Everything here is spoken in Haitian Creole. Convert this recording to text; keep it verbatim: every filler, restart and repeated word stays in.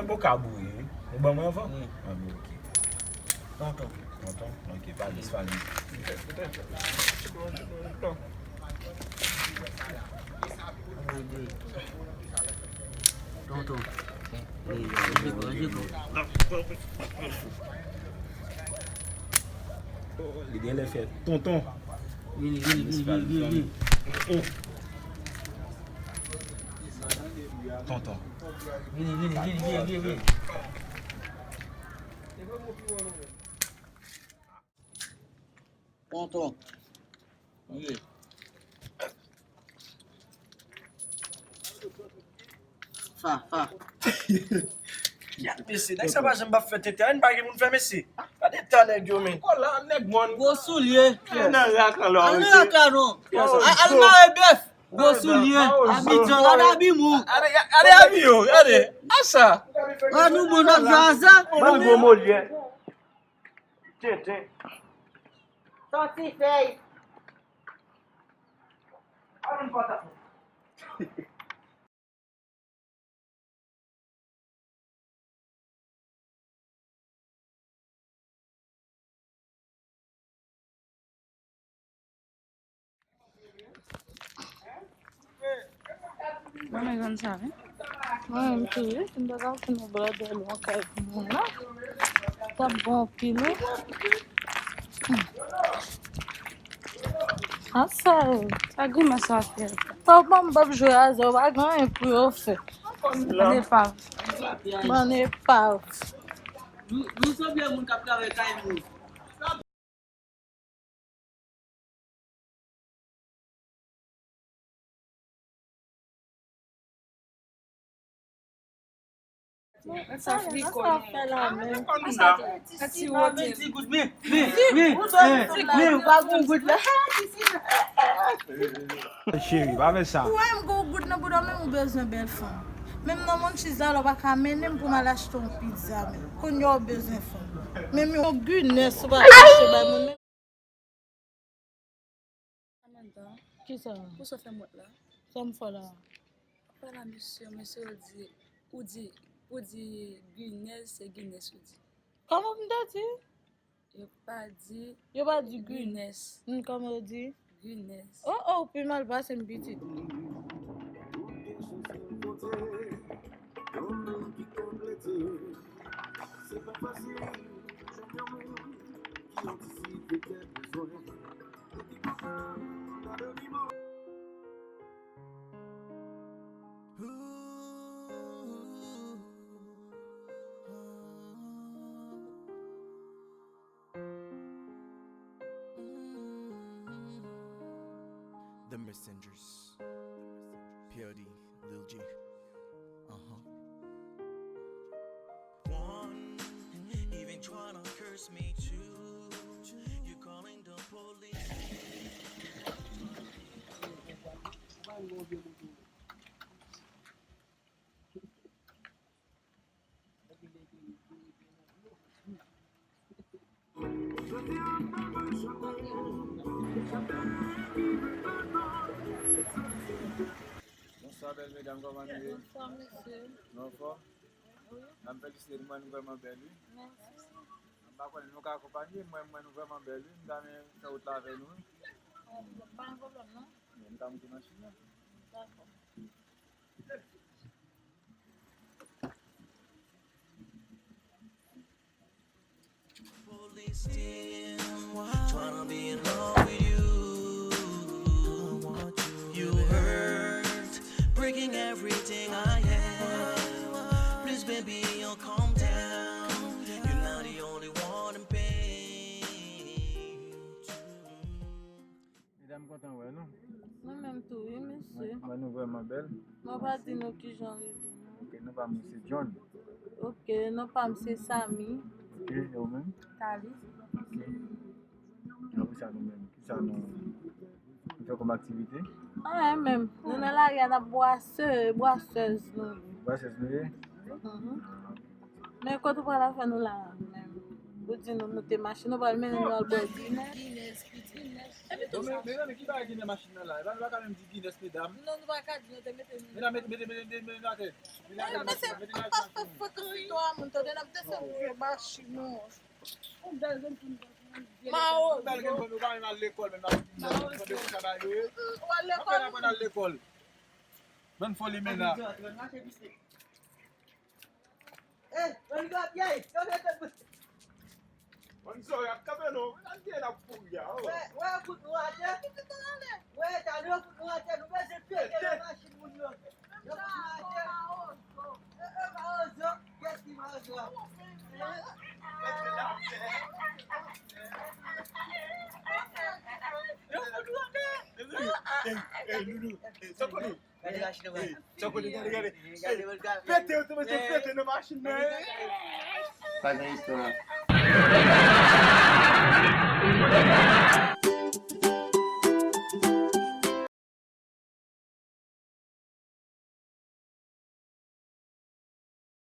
Mwen bon ka boure, wi. Ou ban mwen anvan? Wi. Ah, bon, ok. Tonton. Tonton? Ok, pa dis, pa dis. Tonton. Wi, wi, wi, wi. Li genlè fè tonton. Vini, vini, vini, vini, vini, vini. Tonton. Vini, vini, vini, vini, vini, vini. Tonton. Vini. Fa, fa. Gad mesye, nèg sa pa janm pa fè tenten, ann pa gen moun fè mesye. Gade tan nèg yo, men. Kò la, nèg mòn. Gwo soulye. Al nan rak la, non. Al nan rak la, non. Al, al mare bèf. Gwo soulye. Abidjan, gade abi mou. Gade, gade abi yo, gade. A sa. Gade nou bon nan gaz la. Ban gwo molye. Tenten. Sòti fèy. Al vin patat. Mwen menm konn sa, wi. Mwen menm tou, wi. Si m te ka fè yon bòdèl yon kay pou moun nan, t ap bon anpil, wi. Hmm. Sa sèl, sa grimès sa fè. Sa w ban m p ap jwe a zè, w pa gen anyen pou yo fè. Bann epav. Bann epav. Nou, nou sanble moun k ap travay kay moun. Sa frikol. Sa fè la menm. Sa ti wote. Men, men, men, men, ou pa gon goud la. Cheri, pa fè sa. Ou wè m gon goud nan bouda w, men ou bezwen bèl fanm. Menm nan Munchies la, w pa ka mennen m pou m al achte yon pizza, men. Kounye a w bezwen fanm. Menm yon Guinness ou pa ka achte bay moun, menm. Samantha. Kisa? Pou sa fè mwen la. Sa m fè la? Pale a mesye, mesye yo di, ou di, ou di Guinness, se Guinness ou di. Kòman m te di? Yo pa di Yo pa di Guinness. Guinness. Hmm, kòman yo di? Guinness. Oh, oh, ou pi mal pase m pitit. The Messengers. P L D, Lil G. Uh-huh. One, even tryna curse me too. You calling the police. Bonswa, bèl medam, kòman nou ye? Bonswa, mesye. Nou anfòm? Wi. N ap felisite nou, mwen, nou vrèman bèl, wi. Mèsi. M pa konnen nou ka akonpanye mwen, mwen, nou vrèman bèl, wi. M ta renmen fè wout la avè nou, wi. Wi, pa gen pwoblèm, non. Men nou ka moute machin nan. Dakò. Police team, tryna be in love with you. You hurt, breaking everything I have. Please, baby, you'll calm down. You're not the only one in pain. Medam, kontan wè nou. Nou menm tou, wi, mesye. Mwen, mwen, nou vrèman bèl. Mwen pa di nou kijan rele nou. Ok, non pa m se John. Ok, non pa m se Samy. Ok, e ou menm? Thalie. Ok. Apre sa, nou menm, kisa nou, nou fè kòm aktivite? Anyen menm. Nou nan lari a, n ap bwase, bwasèz nou ye. Bwasèz nou ye? Mhm. Men kote ou pral avè nou la menm? Ou di nou moute machin, nou pral mennen nou al bwè Guinness. Bon, men, men, men, ki bagay Guinness machin nan la? E pa nou pa ka menm di Guinness, medam. Non, nou pa ka di, nou te mete nou. Medam, mete, mete, mete, mete, mete nou atè. Mete nou atè, Mwen se mete nou pa atè. Fè frekans li twa moun, tande n ap desann yo machin nou. Bèl gen bon, nou pa menm al lekòl, menm nan fè travay yo ye. Ou al Apre n lekòl? Aprann al lekòl. Bann foli mena. Eh, Rodrigo, pyè, yo mete Bann zòrèy ap kanpe non. Nan gen ap kouri a. Wè, wè, fout nou atè. Wè, talè fout nou atè, nou bezwen pete nan machin moun yo. Yo fout nou atè. Eh, eh, mawozo, kiyès ki mawozo a? Yo fout nou atè. Ey, ey, Loulou. Ey, Sokolo. Gade machin nan. Ey, Sokolo, gade, gade. Ey, pete, yo te mete pete nan machin nan. Pa gen istwa.